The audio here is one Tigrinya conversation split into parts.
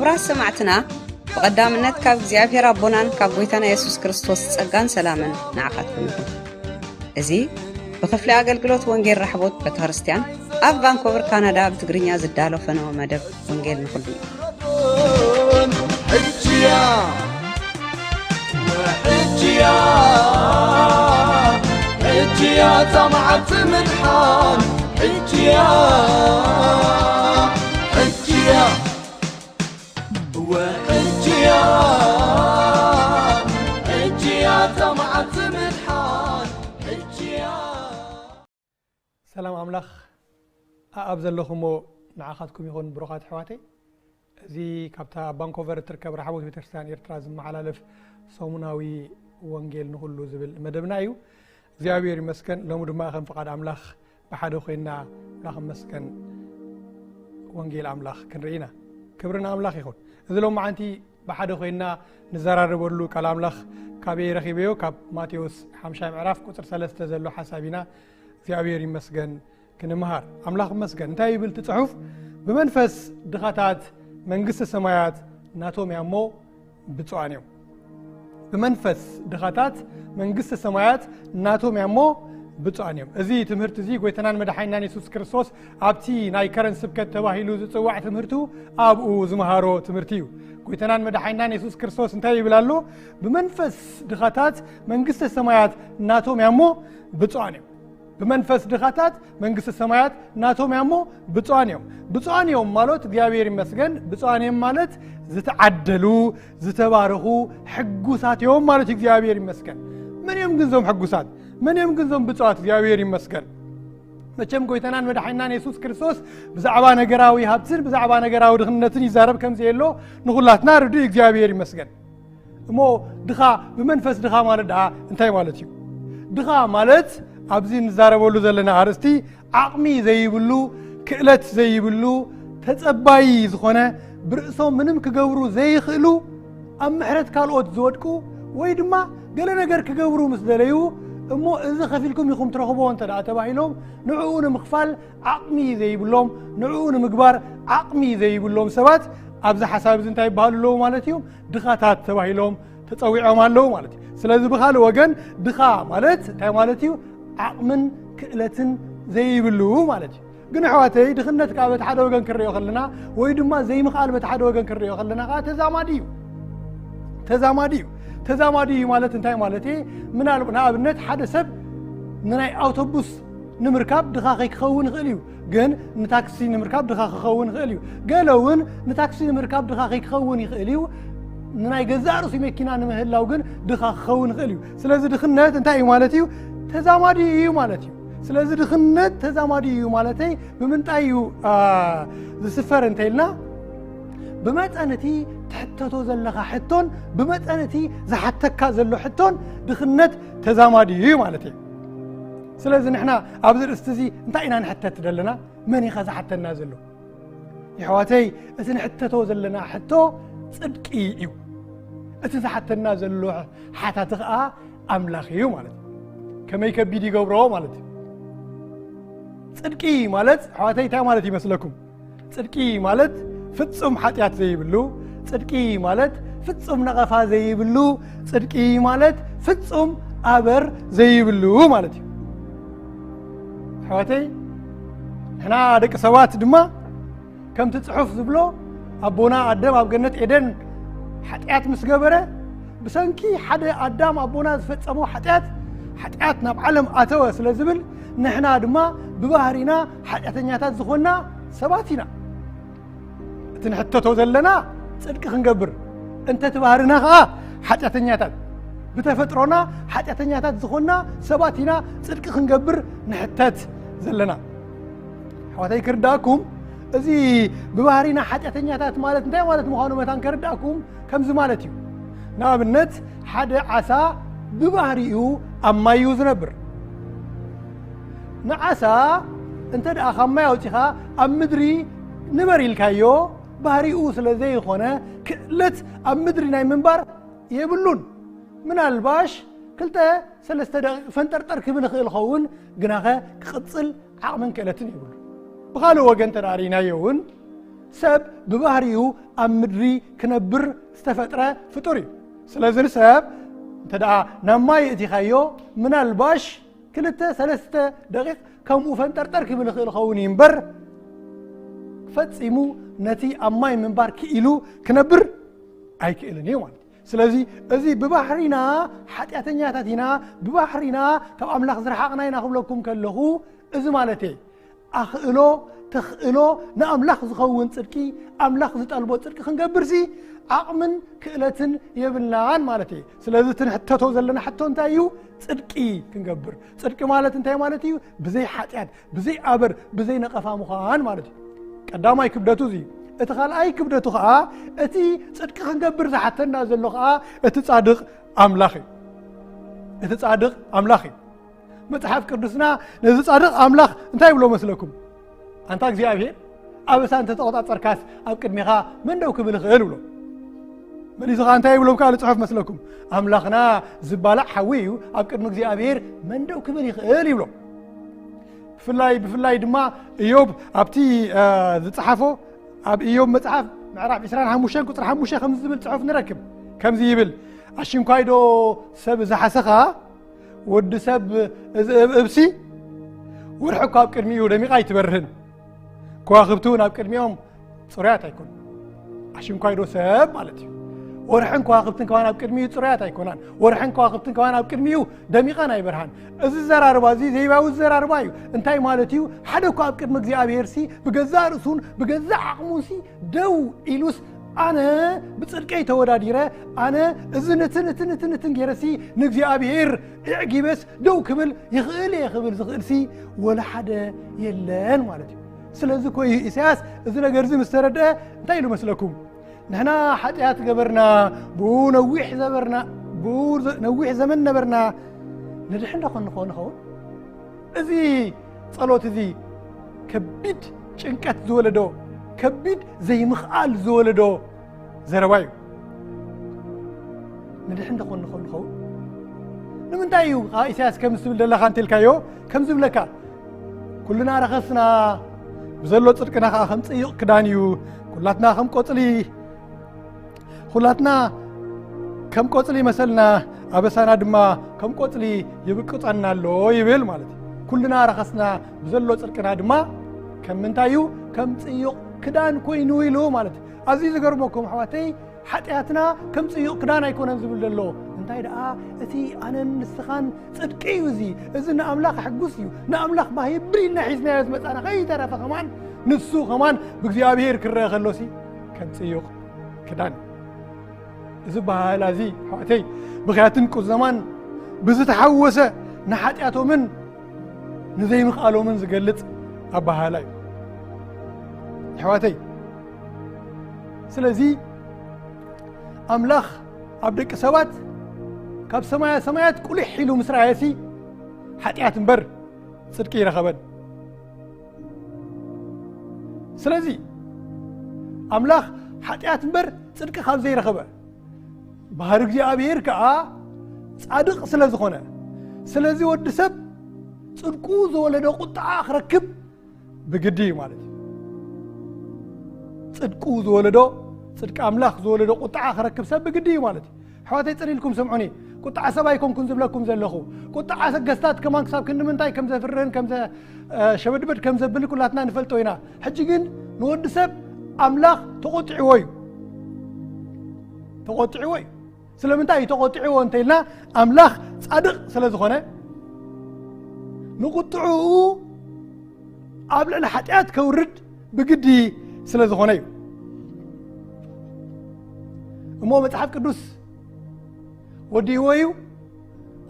ክቡራት ሰማዕትና፣ ብቐዳምነት ካብ እግዚኣብሔር ኣቦናን ካብ ጐይታና የሱስ ክርስቶስ ጸጋን ሰላምን ንዓኻትኩም ይኹን። እዚ ብኽፍሊ ኣገልግሎት ወንጌል ራሕቦት ቤተ ክርስቲያን ኣብ ቫንኮቨር ካናዳ ብትግርኛ ዝዳሎ ፈነወ መደብ ወንጌል ንኹሉ እዩ። ሕጅያ ወሕጅያ ሕጅያ እታ መዓልቲ ምድሓን ሕጅያ ሕጅያ ወሕጅያ ሕጅያ እታ መዓልቲ ምድሓን ሕጅያ። ሰላም ኣምላኽ ኣኣብ ዘለኹሞ ንዓኻትኩም ይኹን ብሩኻት ኣሕዋተይ። እዚ ካብታ ኣብ ቫንኮቨር እትርከብ ራሕቦት ቤተክርስትያን ኤርትራ ዝመሓላለፍ ሰሙናዊ ወንጌል ንኹሉ ዝብል መደብና እዩ። እግዚኣብሔር ይመስገን። ሎሚ ድማ ከም ፍቓድ ኣምላኽ ብሓደ ኮይና ኣምላኽ ይመስገን ወንጌል ኣምላኽ ክንርኢ ኢና። ክብሪ ንኣምላኽ ይኹን። እዚ ሎማዓንቲ ብሓደ ኮይና ንዘራረበሉ ቃል ኣምላኽ ካበይ ረኺበዮ? ካብ ማቴዎስ ሓምሻይ ምዕራፍ ቁጽሪ ሰለስተ ዘሎ ሓሳብ ኢና እግዚኣብሔር ይመስገን ክንምሃር። ኣምላኽ ይመስገን። እንታይ ይብል እቲ ጽሑፍ? ብመንፈስ ድኻታት መንግስቲ ሰማያት ናቶም እያ እሞ ብፁዓን እዮም። ብመንፈስ ድኻታት መንግስቲ ሰማያት ናቶም እያ እሞ ብፁዓን እዮም። እዚ ትምህርቲ እዚ ጎይታናን መድሓኒናን የሱስ ክርስቶስ ኣብቲ ናይ ከረን ስብከት ተባሂሉ ዝጽዋዕ ትምህርቱ ኣብኡ ዝመሃሮ ትምህርቲ እዩ። ጎይታናን መድሓኒናን የሱስ ክርስቶስ እንታይ ይብል ኣሎ? ብመንፈስ ድኻታት መንግስቲ ሰማያት ናቶም እያ እሞ ብፁዓን እዮም። ብመንፈስ ድኻታት መንግስቲ ሰማያት ናቶም እያ እሞ ብፁዓን እዮም። ብፁዓን እዮም ማለት እግዚኣብሔር ይመስገን። ብፁዓን እዮም ማለት ዝተዓደሉ፣ ዝተባረኹ፣ ሕጉሳት እዮም ማለት እዩ። እግዚኣብሔር ይመስገን። መን እዮም ግን እዞም ሕጉሳት? መን እዮም ግን እዞም ብፁዓት? እግዚኣብሔር ይመስገን። መቸም ጎይታናን መድሓኒናን የሱስ ክርስቶስ ብዛዕባ ነገራዊ ሃብትን ብዛዕባ ነገራዊ ድኽነትን ይዛረብ ከም ዘየሎ ንኹላትና ርዱእ እዩ። እግዚኣብሔር ይመስገን። እሞ ድኻ ብመንፈስ ድኻ ማለት ደኣ እንታይ ማለት እዩ? ድኻ ማለት ኣብዚ እንዛረበሉ ዘለና ኣርእስቲ ዓቕሚ ዘይብሉ፣ ክእለት ዘይብሉ፣ ተጸባዪ ዝኾነ፣ ብርእሶም ምንም ክገብሩ ዘይኽእሉ፣ ኣብ ምሕረት ካልኦት ዝወድቁ ወይ ድማ ገለ ነገር ክገብሩ ምስ ደለዩ እሞ እዚ ከፊልኩም ኢኹም ትረኽብዎ እንተ ደኣ ተባሂሎም ንዕኡ ንምኽፋል ዓቕሚ ዘይብሎም፣ ንዕኡ ንምግባር ዓቕሚ ዘይብሎም ሰባት ኣብዚ ሓሳብ እዚ እንታይ ይበሃሉ ኣለዉ ማለት እዩ? ድኻታት ተባሂሎም ተጸዊዖም ኣለዉ ማለት እዩ። ስለዚ ብኻልእ ወገን ድኻ ማለት እንታይ ማለት እዩ? ዓቕምን ክእለትን ዘይብሉ ማለት እዩ። ግን ኣሕዋተይ ድኽነት ከዓ በቲ ሓደ ወገን ክንሪኦ ከለና ወይ ድማ ዘይምኽኣል በቲ ሓደ ወገን ክንሪኦ ከለና ከዓ ተዛማዲ እዩ። ተዛማዲ እዩ። ተዛማዲ እዩ ማለት እንታይ ማለት እዩ? ምናልባት ንኣብነት ሓደ ሰብ ንናይ ኣውቶቡስ ንምርካብ ድኻ ከይክኸውን ይኽእል እዩ። ግን ንታክሲ ንምርካብ ድኻ ክኸውን ይኽእል እዩ። ገለ እውን ንታክሲ ንምርካብ ድኻ ከይክኸውን ይኽእል እዩ። ንናይ ገዛእ ርእሱ መኪና ንምህላው ግን ድኻ ክኸውን ይኽእል እዩ። ስለዚ ድኽነት እንታይ እዩ ማለት እዩ? ተዛማዲ እዩ ማለት እዩ። ስለዚ ድኽነት ተዛማዲ እዩ ማለተይ ብምንታይ እዩ ዝስፈር እንተኢልና ብመጠን እቲ ትሕተቶ ዘለኻ ሕቶን ብመጠን እቲ ዝሓተካ ዘሎ ሕቶን ድኽነት ተዛማዲ እዩ ማለት እዩ። ስለዚ ንሕና ኣብዚ ርእስቲ እዚ እንታይ ኢና ንሕተት ዘለና? መን ኢኻ ዝሓተና ዘሎ? የሕዋተይ እቲ ንሕተቶ ዘለና ሕቶ ጽድቂ እዩ። እቲ ዝሓተና ዘሎ ሓታቲ ኸኣ ኣምላኽ እዩ ማለት እዩ። ከመይ ከቢድ ይገብሮ ማለት እዩ። ጽድቂ ማለት ኣሕዋተይ እንታይ ማለት ይመስለኩም? ጽድቂ ማለት ፍጹም ሓጢኣት ዘይብሉ፣ ጽድቂ ማለት ፍጹም ነቐፋ ዘይብሉ፣ ጽድቂ ማለት ፍጹም ኣበር ዘይብሉ ማለት እዩ። ኣሕዋተይ ንሕና ደቂ ሰባት ድማ ከምቲ ጽሑፍ ዝብሎ ኣቦና ኣደም ኣብ ገነት ኤደን ሓጢኣት ምስ ገበረ ብሰንኪ ሓደ ኣዳም ኣቦና ዝፈጸሞ ሓጢኣት ሓጢኣት ናብ ዓለም ኣተወ ስለ ዝብል ንሕና ድማ ብባህሪና ሓጢኣተኛታት ዝኾንና ሰባት ኢና። እቲ ንሕተቶ ዘለና ጽድቂ ክንገብር እንተ እቲ ባህርና ኸዓ ሓጢኣተኛታት ብተፈጥሮና ሓጢኣተኛታት ዝኾንና ሰባት ኢና ጽድቂ ክንገብር ንሕተት ዘለና። ኣሕዋተይ ክርዳእኩም እዚ ብባህሪና ሓጢኣተኛታት ማለት እንታይ ማለት ምዃኑ መታን ከርዳእኩም ከምዚ ማለት እዩ። ንኣብነት ሓደ ዓሳ ብባህሪኡ ኣብ ማይ እዩ ዝነብር። ንዓሳ እንተ ደኣ ካብ ማይ ኣውጺኻ ኣብ ምድሪ ንበር ኢልካዮ ባህሪኡ ስለ ዘይኾነ ክእለት ኣብ ምድሪ ናይ ምንባር የብሉን። ምናልባሽ ክልተ ሰለስተ ደቂቕ ፈንጠርጠር ክብል ይኽእል ኸውን፣ ግናኸ ክቕጽል ዓቕምን ክእለትን የብሉን። ብኻልእ ወገን ተዳሪናዮ እውን ሰብ ብባህሪኡ ኣብ ምድሪ ክነብር ዝተፈጥረ ፍጡር እዩ። ስለዚ ንሰብ እንተ ደኣ ናብ ማይ እቲኻዮ፣ ምናልባሽ ክልተ ሰለስተ ደቂቕ ከምኡ ፈንጠርጠር ክብል ይኽእል ይኸውን እዩ እምበር፣ ፈጺሙ ነቲ ኣብ ማይ ምንባር ክኢሉ ክነብር ኣይክእልን እዩ ማለት እዩ። ስለዚ እዚ ብባህሪና ሓጢኣተኛታት ኢና፣ ብባህሪና ካብ ኣምላኽ ዝረሓቕና ኢና ክብለኩም ከለኹ፣ እዚ ማለት እየ። ኣኽእሎ፣ ተኽእሎ፣ ንኣምላኽ ዝኸውን ጽድቂ፣ ኣምላኽ ዝጠልቦ ጽድቂ ክንገብርሲ ዓቕምን ክእለትን የብልናን ማለት እየ። ስለዚ እቲ ንሕተቶ ዘለና ሕቶ እንታይ እዩ? ጽድቂ ክንገብር። ጽድቂ ማለት እንታይ ማለት እዩ? ብዘይ ሓጢኣት፣ ብዘይ ኣበር፣ ብዘይ ነቐፋ ምዃን ማለት እዩ። ቀዳማይ ክብደቱ እዚ እዩ። እቲ ካልኣይ ክብደቱ ኸኣ፣ እቲ ጽድቂ ክንገብር ዝሓተና ዘሎ ኸኣ፣ እቲ ጻድቕ ኣምላኽ እዩ። እቲ ጻድቕ ኣምላኽ እዩ። መጽሓፍ ቅዱስና ነዚ ጻድቕ ኣምላኽ እንታይ ይብሎ መስለኩም? ኣንታ እግዚኣብሔር፣ ኣበሳ እንተ ተቖጻጸርካስ ኣብ ቅድሜኻ መን ደው ክብል ይኽእል? ይብሎ። መሊሱ ኸኣ እንታይ ይብሎም ካልእ ጽሑፍ መስለኩም? ኣምላኽና ዝባላዕ ሓዊ እዩ፣ ኣብ ቅድሚ እግዚኣብሔር መን ደው ክብል ይኽእል? ይብሎ። ብፍላይ፣ ብፍላይ ድማ እዮብ ኣብቲ፣ እ፣ ዝጸሓፎ፣ ኣብ እዮብ መጽሓፍ ምዕራፍ ዕስራን ሓሙሽተን ቁጽሪ ሓሙሽተ ከምዚ ዝብል ጽሑፍ ንረክብ። ከምዚ ይብል፣ ኣሽንኳይዶ ሰብ ዝሓሰኻ? ወዲ ሰብ እዚ እብእብሲ፣ ወርሒ እኳ ኣብ ቅድሚኡ ደሚቓ ኣይትበርህን፣ ከዋኽብቲ እውን ኣብ ቅድሚኦም ጽሩያት ኣይኮኑን። ኣሽንኳይዶ ሰብ ማለት እዩ። ወርሕን ከዋኽብትን ከማን ኣብ ቅድሚኡ ጽሩያት ኣይኮናን። ወርሕን ከዋኽብትን ከማን ኣብ ቅድሚኡ ደሚቐን ኣይበርሃን። እዚ ዘራርባ እዚ ዘይባዊ ዘራርባ እዩ። እንታይ ማለት እዩ? ሓደ እኳ ኣብ ቅድሚ እግዚኣብሔር ሲ ብገዛእ ርእሱን ብገዛእ ዓቕሙን ሲ ደው ኢሉስ፣ ኣነ ብጽድቀይ ተወዳዲረ፣ ኣነ እዚ ንትን፣ እትን፣ እትን፣ እትን ገይረሲ ንእግዚኣብሔር ኣዕጊበስ ደው ክብል ይኽእል እየ ክብል ዝኽእልሲ ወላ ሓደ የለን ማለት እዩ። ስለዚ እኮ እዩ ኢሳያስ እዚ ነገር እዚ ምስ ተረድአ እንታይ ኢሉ መስለኩም? ንሕና ሓጢኣት ገበርና፣ ብኡ ነዊሕ ዘበርና፣ ብኡ ዘ-፣ ነዊሕ ዘመን ነበርና፣ ንድሕን ዶ ክንኾን ንኸውን? እዚ ጸሎት እዚ ከቢድ ጭንቀት ዝወለዶ፣ ከቢድ ዘይምኽኣል ዝወለዶ ዘረባ እዩ። ንድሕን ዶ ክንኾን ንኸውን? ንምንታይ እዩ ኸኣ ኢሳያስ ከምዚ ትብል ዘለኻ እንተልካዮ፣ ከምዚ ዝብለካ፣ "ኩልና ረኸስና፣ ብዘሎ ጽድቅና ኸኣ ከም ጽዩቕ ክዳን እዩ፣ ኩላትና ከም ቆጽሊ፣ ኩላትና ከም ቆጽሊ መሰልና፣ ኣበሳና ድማ ከም ቆጽሊ ይብቅጸና ኣሎ" ይብል ማለት እዩ። "ኩልና ረኸስና፣ ብዘሎ ጽድቅና ድማ ከም ምንታይ እዩ? ከም ጽዩቕ ክዳን ኮይኑ" ኢሉ ማለት እዩ። ኣዝዩ ዝገርመኩም ኣሕዋተይ፣ ሓጢኣትና ከም ጽዩቕ ክዳን ኣይኮነን ዝብል ዘሎ። እንታይ ደኣ፣ እቲ ኣነን ንስኻን ጽድቂ እዩ እዚ። እዚ ንኣምላኽ ኣሕጉስ እዩ። ንኣምላኽ ባህ የብል ኢልና ሒዝናዮ ዝመጻና ከይተረፈ ከማን፣ ንሱ ከማን ብእግዚኣብሔር ክረአ ከሎሲ ከም ጽዩቕ ክዳን እዩ። እዚ ኣበሃህላ እዚ ኣሕዋተይ፣ ብኽያትን ቁዘማን ብዝተሓወሰ ንሓጢኣቶምን ንዘይምኽኣሎምን ዝገልጽ ኣበሃህላ እዩ ኣሕዋተይ። ስለዚ ኣምላኽ ኣብ ደቂ ሰባት ካብ ሰማያ ሰማያት ቁሊሕ ኢሉ ምስ ረኣየሲ፣ ሓጢኣት እምበር ጽድቂ ይረኸበን። ስለዚ ኣምላኽ ሓጢኣት እምበር ጽድቂ ካብ ዘይረኸበ፣ ባህሪ እግዚኣብሔር ከኣ ጻድቕ ስለ ዝኾነ፣ ስለዚ ወዲ ሰብ ጽድቁ ዝወለዶ ቁጥዓ ክረክብ ብግዲ እዩ ማለት እዩ። ጽድቁ ዝወለዶ፣ ጽድቂ ኣምላኽ ዝወለዶ ቁጥዓ ክረክብ ሰብ ብግዲ እዩ ማለት እዩ። ኣሕዋተይ፣ ጽር ኢልኩም ስምዑኒ። ቁጥዓ ሰብ ኣይኮንኩን ዝብለኩም ዘለኹ። ቁጥዓ ሰገስታት ከማን ክሳብ ክንዲ ምንታይ ከም ዘፍርህን ከም ዘ-፣ እ፣ ሸበድበድ ከም ዘብል ኩላትና ንፈልጦ ኢና። ሕጂ ግን ንወዲ ሰብ ኣምላኽ ተቖጢዕዎ እዩ። ተቖጢዕዎ እዩ። ስለምንታይ እዩ ተቖጢዕዎ እንተ ኢልና፣ ኣምላኽ ጻድቕ ስለ ዝኾነ፣ ንቁጥዕኡ ኣብ ልዕሊ ሓጢኣት ከውርድ ብግዲ ስለ ዝኾነ እዩ። እሞ መጽሓፍ ቅዱስ ወዲእዎ እዩ።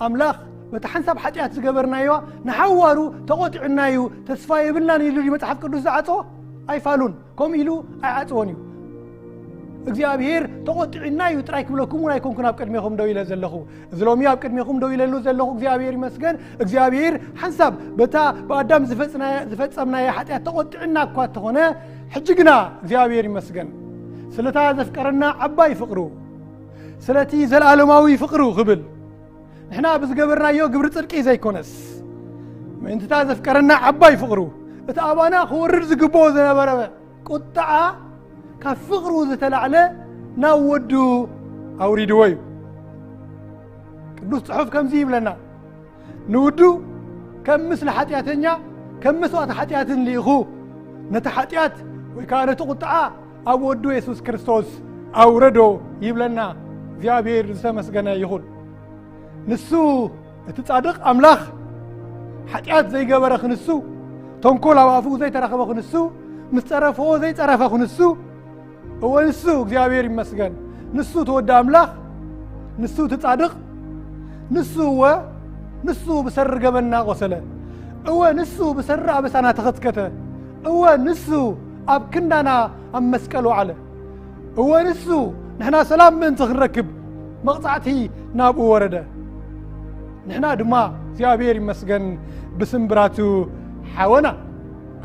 ኣምላኽ በቲ ሓንሳብ ሓጢኣት ዝገበርናዮ ንሓዋሩ ተቖጢዑና እዩ፣ ተስፋ የብልናን ኢሉ ድዩ መጽሓፍ ቅዱስ ዝዓጾ? ኣይፋሉን። ከምኡ ኢሉ ኣይዓጽዎን እዩ። እግዚኣብሔር ተቖጢዑና እዩ ጥራይ ክብለኩም እውን ኣይኮንኩን ኣብ ቅድሜኹም ደው ኢለ ዘለኹ። እዚ ሎሚ ኣብ ቅድሜኹም ደው ኢለሉ ዘለኹ እግዚኣብሔር ይመስገን። እግዚኣብሔር ሓንሳብ በታ ብኣዳም ዝፈጽና-፣ ዝፈጸምናዮ ሓጢኣት ተቖጢዑና እኳ እንተኾነ፣ ሕጂ ግና እግዚኣብሔር ይመስገን ስለታ ዘፍቀረና ዓባይ ፍቕሩ፣ ስለቲ ዘለኣለማዊ ፍቕሩ ክብል፣ ንሕና ብዝገበርናዮ ግብሪ ጽድቂ ዘይኮነስ፣ ምእንትታ ዘፍቀረና ዓባይ ፍቕሩ፣ እቲ ኣባና ክወርድ ዝግብኦ ዝነበረ ቁጥዓ ካብ ፍቕሩ ዝተላዕለ ናብ ወዱ ኣውሪድዎ እዩ። ቅዱስ ጽሑፍ ከምዚ ይብለና፣ ንውዱ ከም ምስሊ ሓጢኣተኛ፣ ከም መስዋእቲ ሓጢኣትን ልኢኹ፣ ነቲ ሓጢኣት ወይ ከዓ ነቲ ቁጥዓ ኣብ ወዱ የሱስ ክርስቶስ ኣውረዶ ይብለና። እግዚኣብሔር ዝተመስገነ ይኹን። ንሱ እቲ ጻድቕ ኣምላኽ፣ ሓጢኣት ዘይገበረ ክንሱ፣ ተንኮል ኣብ ኣፍኡ ዘይተረኸበ ክንሱ፣ ምስ ጸረፍዎ ዘይጸረፈ ክንሱ፣ እወ ንሱ እግዚኣብሔር ይመስገን፣ ንሱ ተወዲ ኣምላኽ፣ ንሱ እቲ ጻድቕ፣ ንሱ እወ ንሱ ብሰሪ ገበንና ቆሰለ፣ እወ ንሱ ብሰሪ ኣበሳና ተኸትከተ፣ እወ ንሱ ኣብ ክንዳና ኣብ መስቀል ወዓለ። እወ ንሱ ንሕና ሰላም ምእንቲ ክንረክብ መቕጻዕቲ ናብኡ ወረደ። ንሕና ድማ እግዚኣብሔር ይመስገን ብስምብራቱ ሓወና።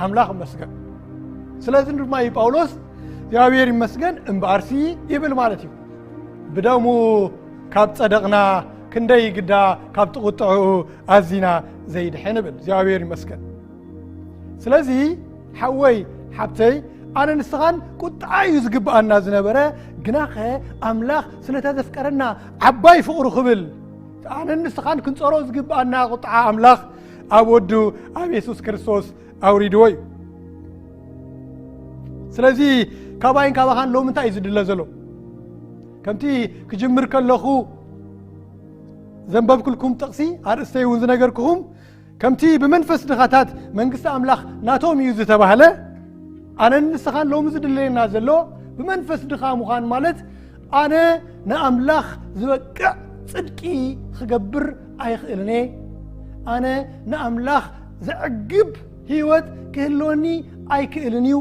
ኣምላኽ ይመስገን። ስለዚ ድማ እዩ ጳውሎስ እግዚኣብሔር ይመስገን እምበኣርሲ ይብል ማለት እዩ። ብደሙ ካብ ጸደቕና ክንደይ ግዳ ካብ ጥቕጥዕኡ ኣዚና ዘይድሕን እብል። እግዚኣብሔር ይመስገን። ስለዚ ሓወይ ሓብተይ፣ ኣነ ንስኻን ቁጥዓ እዩ ዝግብኣና ዝነበረ፣ ግናኸ ኣምላኽ ስለታ ዘፍቀረና ዓባይ ፍቕሩ ክብል ኣነ ንስኻን ክንጸሮ ዝግብኣና ቁጥዓ ኣምላኽ ኣብ ወዱ ኣብ የሱስ ክርስቶስ ኣውሪድዎ እዩ። ስለዚ ካባይን ካባኻን ሎሚ እንታይ እዩ ዝድለ ዘሎ? ከምቲ ክጅምር ከለኹ ዘንበብኩልኩም ጥቕሲ ኣርእስተይ እውን ዝነገርኩኹም ከምቲ ብመንፈስ ድኻታት መንግስቲ ኣምላኽ ናቶም እዩ ዝተባህለ፣ ኣነን ንስኻን ሎሚ ዝድለየና ዘሎ ብመንፈስ ድኻ ምዃን ማለት ኣነ ንኣምላኽ ዝበቅዕ ጽድቂ ክገብር ኣይኽእልን እየ። ኣነ ንኣምላኽ ዘዕግብ ህይወት ክህልወኒ ኣይክእልን እዩ።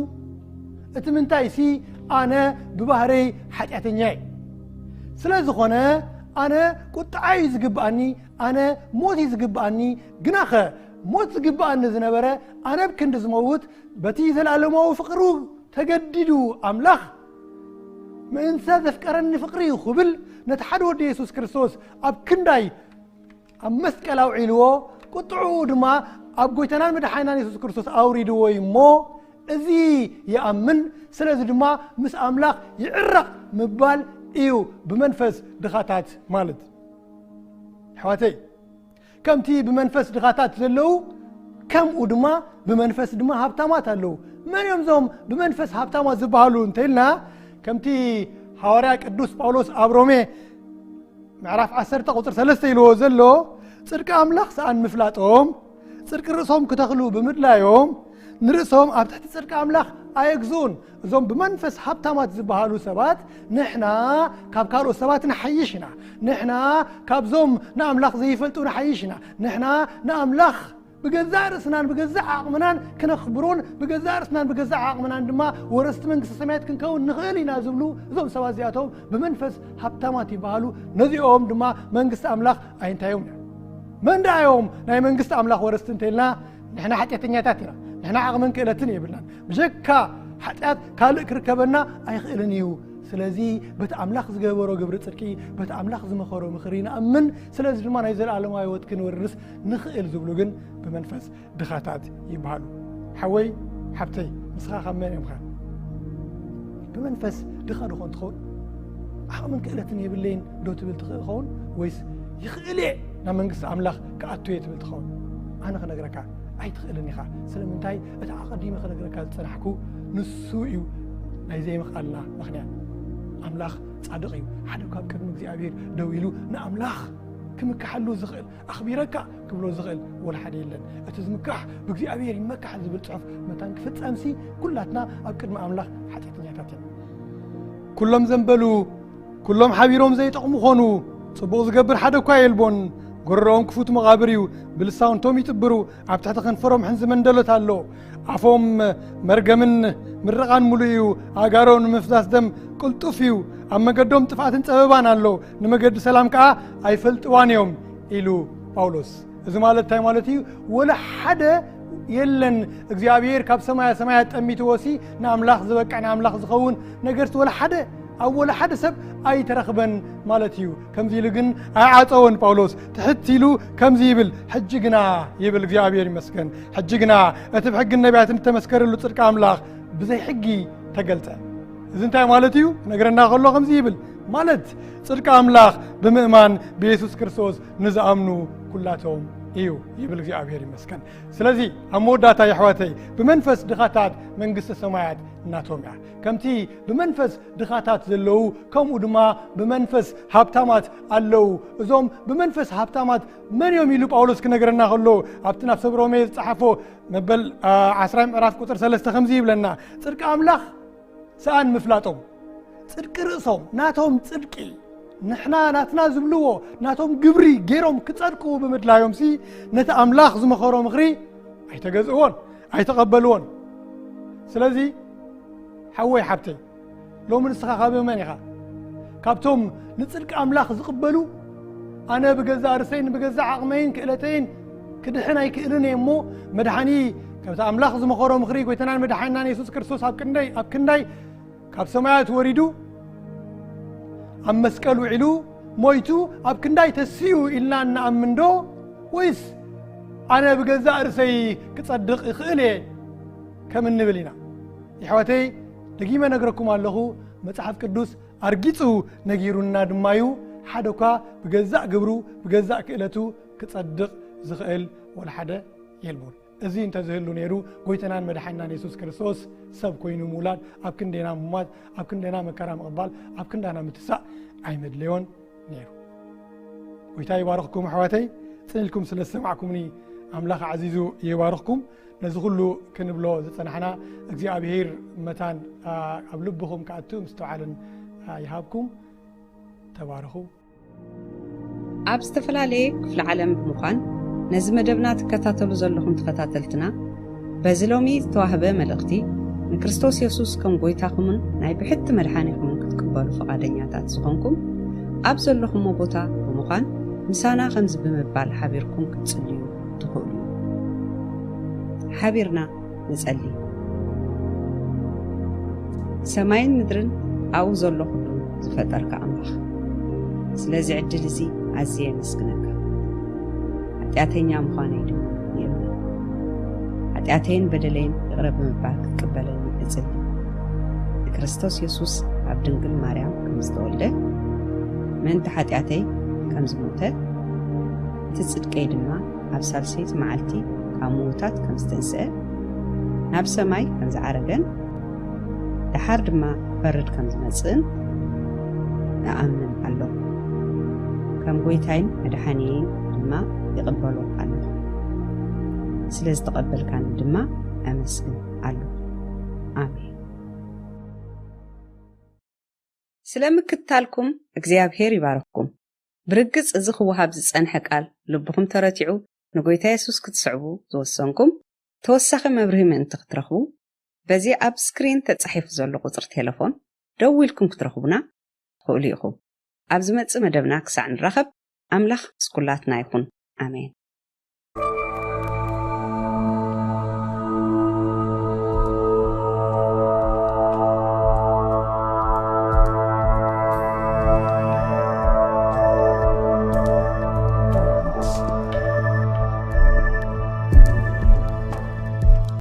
እቲ ምንታይሲ ኣነ ብባህረይ ሓጢኣተኛ እየ። ስለ ዝኾነ ኣነ ቁጥዓ እዩ ዝግብኣኒ፣ ኣነ ሞት እዩ ዝግብኣኒ። ግናኸ ሞት ዝግብኣኒ ዝነበረ ኣነ ብክንዲ ዝመውት በቲ ዘለኣለማዊ ፍቕሩ ተገዲዱ ኣምላኽ ምእንተ ዘፍቀረኒ ፍቕሪ እዩ ክብል ነቲ ሓደ ወዲ የሱስ ክርስቶስ ኣብ ክንዳይ ኣብ መስቀል ኣውዒልዎ፣ ቁጥዕኡ ድማ ኣብ ጎይታናን መድሓኒናን የሱስ ክርስቶስ ኣውሪድዎ እዩ እሞ፣ እዚ ይኣምን፣ ስለዚ ድማ ምስ ኣምላኽ ይዕረቕ ምባል እዩ ብመንፈስ ድኻታት ማለት። ኣሕዋተይ፣ ከምቲ ብመንፈስ ድኻታት ዘለዉ፣ ከምኡ ድማ ብመንፈስ ድማ ሃብታማት ኣለዉ። መን እዮም እዞም ብመንፈስ ሃብታማት ዝበሃሉ እንተኢልና፣ ከምቲ ሃዋርያ ቅዱስ ጳውሎስ ኣብ ሮሜ ምዕራፍ ዓሰርተ ቁጽሪ ሰለስተ ኢልዎ ዘሎ፣ ጽድቂ ኣምላኽ ሰኣን ምፍላጦም፣ ጽድቂ ርእሶም ክተኽሉ ብምድላዮም፣ ንርእሶም ኣብ ትሕቲ ጽድቂ ኣምላኽ ኣየግዝኡን። እዞም ብመንፈስ ሃብታማት ዝበሃሉ ሰባት፣ ንሕና ካብ ካልኦት ሰባት ንሓይሽ ኢና፣ ንሕና ካብዞም ንኣምላኽ ዘይፈልጡ ንሓይሽ ኢና፣ ንሕና ንኣምላኽ ብገዛእ ርእስናን ብገዛእ ዓቕምናን ክነኽብሮን ብገዛእ ርእስናን ብገዛእ ዓቕምናን ድማ ወረስቲ መንግስቲ ሰማያት ክንከውን ንኽእል ኢና ዝብሉ እዞም ሰባት እዚኣቶም ብመንፈስ ሃብታማት ይበሃሉ። ነዚኦም ድማ መንግስቲ ኣምላኽ ኣይንታዮም እዮም። መን ደኣ እዮም ናይ መንግስቲ ኣምላኽ ወረስቲ እንተኢልና፣ ንሕና ሓጢኣተኛታት ኢና። ንሕና ዓቕምን ክእለትን የብልናን። ብጀካ ሓጢኣት ካልእ ክርከበና ኣይኽእልን እዩ። ስለዚ በቲ ኣምላኽ ዝገበሮ ግብሪ ጽድቂ፣ በቲ ኣምላኽ ዝመኸሮ ምኽሪ ንኣምን። ስለዚ ድማ ናይ ዘለኣለማዊ ህይወት ክንወርስ ንኽእል ዝብሉ ግን ብመንፈስ ድኻታት ይበሃሉ። ሓወይ ሓብተይ፣ ንስኻ ካብ መን ኢኻ? ብመንፈስ ድኻ ዶ ኾን ትኸውን? ዓቕምን ክእለትን የብለይን ዶ ትብል ትኽእል ኸውን? ወይስ ይኽእል እየ ናብ መንግስቲ ኣምላኽ ክኣቱ እየ ትብል ትኸውን? ኣነ ክነግረካ ኣይትኽእልን ኢኻ። ስለምንታይ? እቲ ኣቐዲመ ክነግረካ ዝጸናሕኩ ንሱ እዩ ናይ ዘይምኽኣልና ምኽንያት። ኣምላኽ ጻድቕ እዩ። ሓደ ካብ ቅድሚ እግዚኣብሔር ደው ኢሉ ንኣምላኽ ክምክሓሉ ዝኽእል፣ ኣኽቢረካ ክብሎ ዝኽእል ወላ ሓደ የለን። እቲ ዝምካሕ ብእግዚኣብሔር ይመካሕ ዝብል ጽሑፍ መታን ክፍጸምሲ፣ ኩላትና ኣብ ቅድሚ ኣምላኽ ሓጢኣተኛታት ኢና። ኩሎም ዘንበሉ፣ ኩሎም ሓቢሮም ዘይጠቕሙ ኾኑ፣ ጽቡቕ ዝገብር ሓደ እኳ የልቦን። ጎረሮኦም ክፉት መቓብር እዩ፣ ብልሳውንቶም ይጥብሩ፣ ኣብ ትሕቲ ከንፈሮም ሕንዚ መንደሎት ኣሎ። ኣፎም መርገምን ምርቓን ምሉእ እዩ፣ ኣእጋሮም ንምፍሳስ ደም ቅልጡፍ እዩ። ኣብ መገዶም ጥፍኣትን ጸበባን ኣሎ፣ ንመገዲ ሰላም ከኣ ኣይፈልጥዋን እዮም ኢሉ ጳውሎስ። እዚ ማለት እንታይ ማለት እዩ? ወላ ሓደ የለን እግዚኣብሔር ካብ ሰማያ ሰማያት ጠሚትዎሲ ንኣምላኽ ዝበቅዕ ንኣምላኽ ዝኸውን ነገርስ ወላ ሓደ ኣብ ወላ ሓደ ሰብ ኣይተረኽበን ማለት እዩ። ከምዚ ኢሉ ግን ኣይዓጸወን ጳውሎስ። ትሕት ኢሉ ከምዚ ይብል፣ ሕጂ ግና ይብል እግዚኣብሔር ይመስገን፣ ሕጂ ግና እቲ ብሕግን ነቢያትን እተመስከረሉ ጽድቂ ኣምላኽ ብዘይ ሕጊ ተገልጸ። እዚ እንታይ ማለት እዩ ክነግረና ከሎ ከምዚ ይብል። ማለት ጽድቂ ኣምላኽ ብምእማን ብየሱስ ክርስቶስ ንዝኣምኑ ኩላቶም እዩ ይብል። እግዚኣብሔር ይመስገን። ስለዚ ኣብ መወዳእታ የሕዋተይ፣ ብመንፈስ ድኻታት መንግስተ ሰማያት እናቶም እያ። ከምቲ ብመንፈስ ድኻታት ዘለዉ፣ ከምኡ ድማ ብመንፈስ ሃብታማት ኣለዉ። እዞም ብመንፈስ ሃብታማት መን እዮም ኢሉ ጳውሎስ ክነግረና ከሎ፣ ኣብቲ ናብ ሰብ ሮሜ ዝጸሓፎ መበል ዓስራ ምዕራፍ ቁፅር ሰለስተ ከምዚ ይብለና፣ ጽድቂ ኣምላኽ ሰኣን ምፍላጦም፣ ጽድቂ ርእሶም፣ ናቶም ጽድቂ፣ ንሕና ናትና ዝብልዎ ናቶም ግብሪ ገይሮም ክጸድቁ ብምድላዮም ሲ፣ ነቲ ኣምላኽ ዝመኸሮ ምኽሪ ኣይተገዝእዎን፣ ኣይተቐበልዎን። ስለዚ ሓወይ ሓብተይ፣ ሎሚ ንስኻ ካብ መን ኢኻ? ካብቶም ንጽድቂ ኣምላኽ ዝቕበሉ፣ ኣነ ብገዛእ ርእሰይን ብገዛእ ዓቕመይን ክእለተይን ክድሕን ኣይክእልን እየ እሞ፣ መድሓኒ ካብቲ ኣምላኽ ዝመኸሮ ምኽሪ ጎይታናን መድሓኒናን የሱስ ክርስቶስ ኣብ ክንደይ ኣብ ክንዳይ ካብ ሰማያት ወሪዱ ኣብ መስቀል ውዒሉ ሞይቱ ኣብ ክንዳይ ተሲኡ ኢልና እንኣምን ዶ? ወይስ ኣነ ብገዛእ ርእሰይ ክጸድቕ እኽእል እየ ከም እንብል ኢና። የሕዋተይ፣ ደጊመ ነግረኩም ኣለኹ፣ መጽሓፍ ቅዱስ ኣርጊጹ ነጊሩና ድማ እዩ። ሓደ እኳ ብገዛእ ግብሩ ብገዛእ ክእለቱ ክጸድቕ ዝኽእል ወላ ሓደ የልቡን። እዚ እንተዝህሉ ነይሩ፣ ጎይታናን መድሓኒናን የሱስ ክርስቶስ ሰብ ኮይኑ ምውላድ፣ ኣብ ክንዴና ምሟት፣ ኣብ ክንዴና መከራ ምቕባል፣ ኣብ ክንዳና ምትሳእ ኣይመድለዮን ነይሩ። ጎይታ ይባርኽኩም ኣሕዋተይ፣ ጽን ኢልኩም ስለ ዝሰማዕኩምኒ ኣምላኽ ኣዕዚዙ ይባርኽኩም። ነዚ ኩሉ ክንብሎ ዝጸናሕና እግዚኣብሔር መታን ኣብ ልብኹም ክኣቱ ምስትውዓልን ይሃብኩም። ተባረኹ። ኣብ ዝተፈላለየ ክፍለ ዓለም ብምዃን ነዚ መደብና ትከታተሉ ዘለኹም ተኸታተልትና፣ በዚ ሎሚ ዝተዋህበ መልእኽቲ ንክርስቶስ የሱስ ከም ጎይታኹምን ናይ ብሕቲ መድሓኒኹምን ክትቅበሉ ፍቓደኛታት ዝኾንኩም፣ ኣብ ዘለኹሞ ቦታ ብምዃን ምሳና ከምዚ ብምባል ሓቢርኩም ክትጽልዩ ትኽእሉ። ሓቢርና ንጸሊ። ሰማይን ምድርን ኣብኡ ዘሎ ኩሉ ዝፈጠርካ ኣምላኽ፣ ስለዚ ዕድል እዚ ኣዝየ የመስግነካ። ሓጢኣተኛ ምዃነይ ድማ የእምን። ሓጢኣተይን በደለይን ይቕረ ብምባል ክትቅበለኒ እጽሊ። ንክርስቶስ የሱስ ኣብ ድንግል ማርያም ከም ዝተወልደ፣ ምእንቲ ሓጢኣተይ ከም ዝሞተ፣ እቲ ጽድቀይ ድማ ኣብ ሳልሰይቲ መዓልቲ ካብ ምዉታት ከም ዝተንስአ፣ ናብ ሰማይ ከም ዝዓረገን ደሓር ድማ ክፈርድ ከም ዝመጽእን እኣምን ኣለኹ። ከም ጎይታይን መድሓኒየይን ድማ ይቕበሎ ኣለኹ። ስለ ዝተቐበልካኒ ድማ ኣመስግን ኣለኹ። ኣሜን። ስለ ምክትታልኩም እግዚኣብሔር ይባርኽኩም። ብርግጽ እዚ ክወሃብ ዝጸንሐ ቃል ልብኹም ተረቲዑ ንጎይታ የሱስ ክትስዕቡ ዝወሰንኩም፣ ተወሳኺ መብርሂ ምእንቲ ክትረኽቡ፣ በዚ ኣብ ስክሪን ተጻሒፉ ዘሎ ቁጽሪ ቴለፎን ደዊልኩም ክትረኽቡና ትኽእሉ ኢኹም። ኣብ ዝመጽእ መደብና ክሳዕ ንራኸብ፣ ኣምላኽ ምስ ኩላትና ይኹን። ኣሜን።